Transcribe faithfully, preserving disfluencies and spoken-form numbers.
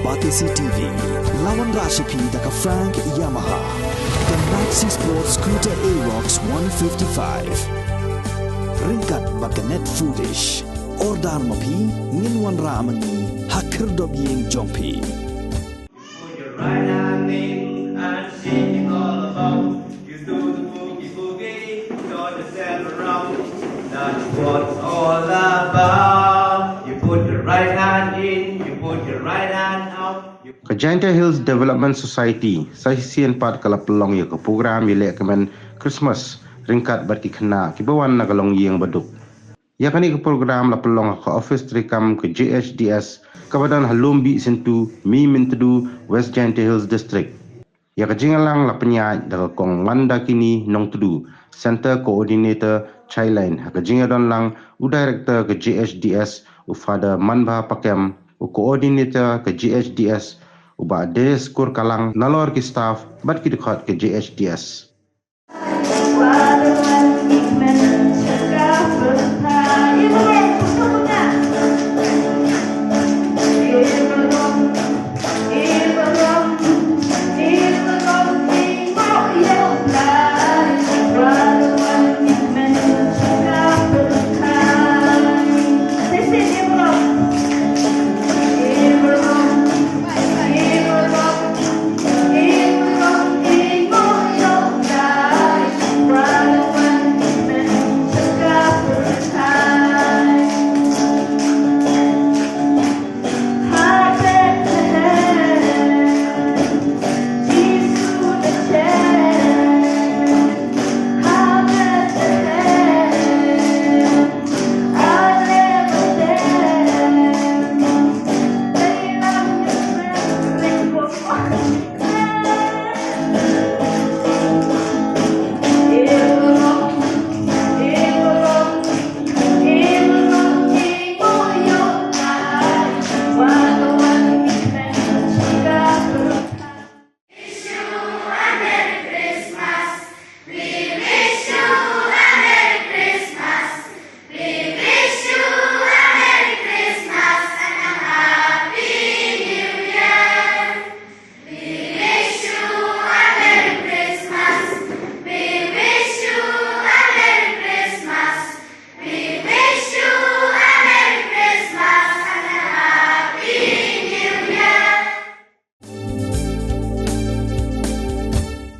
Batesi T V, la wanrah sha phi da ka Frank Yamaha, ka Maxi Sport Scooter Aerox one fifty-five. Ryngkat bad ka Net Foodish. Order ma phi, ngin wanrah ma ngi ha khyrdop ïing jong phi. Put your right hand in and shake it all about. You do the boogie boogie, turn yourself around. That's what it's all about. You put your right hand in, you put your right hand out. You Ka Jaintia Hills Development Society sa shisien pat ka la pynlong ïa ka program ïalehkmen Christmas ryngkat bad ki khynnah kiba wan na ka longïing ba duk. Ïa kane ka program la pynlong ha ka ophis treikam ka J H D S kaba don ha Lumbih Syntu, Mihmyntdu, West Jaintia Hills District. Ïa ka jingïalang la pynïaid da ka Kong Mandakini Nongtdu, Center Coordinator Childline, ha ka jingïadonlang u Director ka J H D S, u Father Manbha Pakem, u Coordinator ka J H D S, u Bah Denis Kurkalang, nalor ki staff bad ki dkhot ka J H D S.